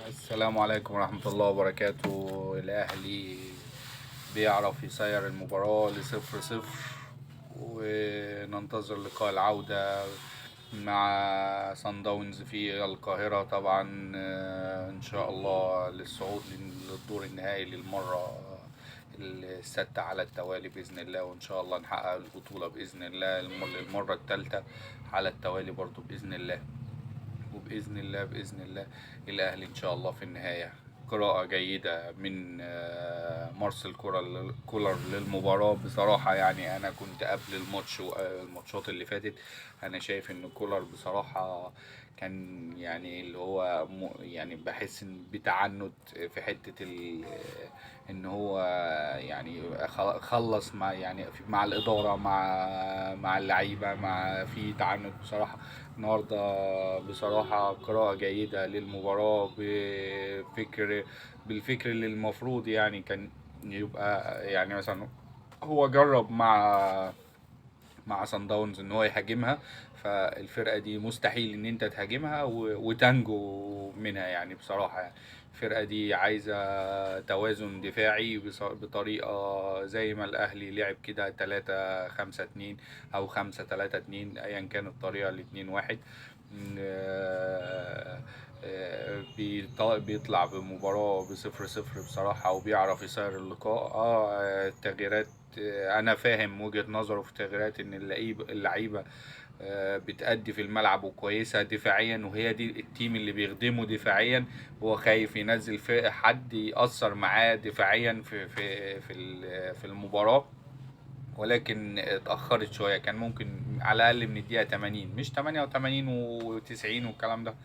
السلام عليكم ورحمة الله وبركاته. الأهلي بيعرف يسير المباراة ل0-0، وننتظر لقاء العودة مع صن داونز في القاهرة طبعا، إن شاء الله للصعود للدور النهائي للمرة السادسة على التوالي بإذن الله، وإن شاء الله نحقق البطولة بإذن الله للمرة الثالثة على التوالي برضو بإذن الله، وبإذن الله بإذن الله الأهلي إن شاء الله في النهاية. قراءة جيدة من مارسيل كولر للمباراة بصراحة. يعني أنا كنت قبل الماتش والماتشات اللي فاتت أنا شايف إن كولر بصراحة كان يعني اللي هو يعني بحس إن بتعنت في حتة إن هو يعني خلص مع يعني مع الإدارة، مع اللعيبة، مع في تعنت بصراحة. النهاردة بصراحة قراءة جيدة للمباراة بالفكر اللي المفروض يعني كان يبقى، يعني مثلا هو جرب مع صن داونز ان هو يهاجمها، فالفرقه دي مستحيل ان انت تهاجمها وتنجو منها يعني بصراحه. يعني الفرقة دي عايزه توازن دفاعي بطريقة زي ما الاهلي لعب كده 3-5-2 او 5-3-2، ايا كانت الطريقة، الاتنين واحد. بيطلع بمباراة ب0-0 بصراحة، وبيعرف يسير اللقاء. التغييرات، انا فاهم وجهة نظره في التغييرات، ان اللعيبة بتأدي في الملعب وكويسة دفاعيا، وهي دي ال team اللي بيخدمه دفاعيا. هو خايف ينزل في حد يأثر معاه دفاعيا في المباراة، ولكن اتأخرت شوية، كان ممكن على الأقل من الدقيقة 80، مش 88 و90 والكلام ده،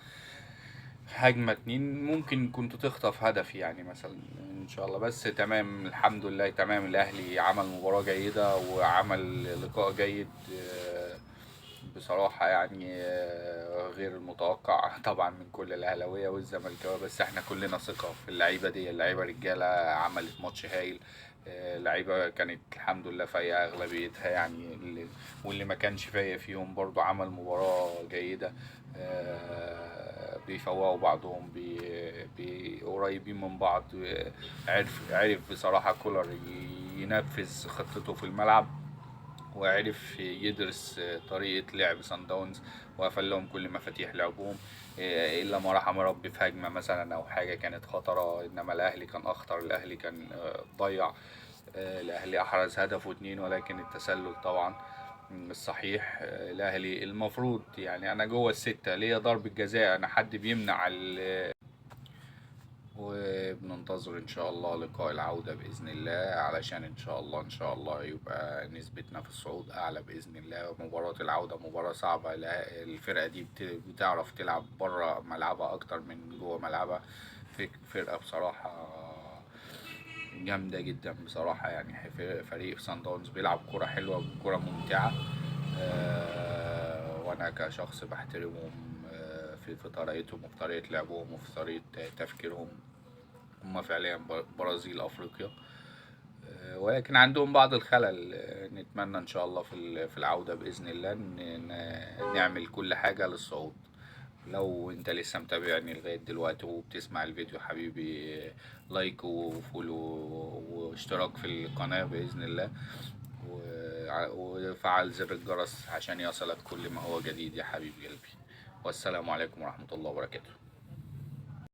هجمة 2 ممكن كنت تخطف هدف يعني مثلا إن شاء الله. بس تمام الحمد لله، تمام الأهلي عمل مباراة جيدة وعمل لقاء جيد، بصراحة غير المتوقع طبعا من كل الأهلاوية والزملكاوية، بس احنا كلنا ثقة في اللعيبة دي. اللعيبة رجالة، عملت ماتش هايل، لعيبة كانت الحمد لله فايقة أغلبيتها يعني، واللي ما كانش فايق فيهم برضو عمل مباراة جيدة، بيفوقوا بعضهم، قريبين من بعض. عرف بصراحة كولر ينفذ خطته في الملعب، وعرف يدرس طريقة لعب صن داونز، وقفل لهم كل مفاتيح لعبهم، إلا ما رحم ربي في هجمة مثلا أو حاجة كانت خطرة، إنما الأهلي كان أخطر، الأهلي كان ضيع، الأهلي أحرز هدف واتنين، ولكن التسلل طبعا الصحيح. الأهلي المفروض يعني أنا جوه الستة ليا ضربة جزاء، أنا حد بيمنع وبننتظر إن شاء الله لقاء العودة بإذن الله، علشان إن شاء الله، إن شاء الله يبقى نسبتنا في الصعود أعلى بإذن الله. مباراة العودة مباراة صعبة، الفرقة دي بتعرف تلعب برا ملعبها أكتر من جوه ملعبها، فرقة بصراحة جامدة جدا بصراحة يعني. فريق صن داونز بيلعب كرة حلوة، كرة ممتعة، وأنا كشخص بحترمهم، في طريقتهم وفي طريقة لعبهم وفي طريقة تفكيرهم. هم فعليا برازيل أفريقيا، ولكن عندهم بعض الخلل. نتمنى إن شاء الله في العودة بإذن الله نعمل كل حاجة للصعود. لو انت لسه متابعني لغاية دلوقتي وبتسمع الفيديو حبيبي، like و follow واشتراك في القناة بإذن الله، وفعل زر الجرس عشان يصلك كل ما هو جديد يا حبيب قلبي. والسلام عليكم ورحمة الله وبركاته.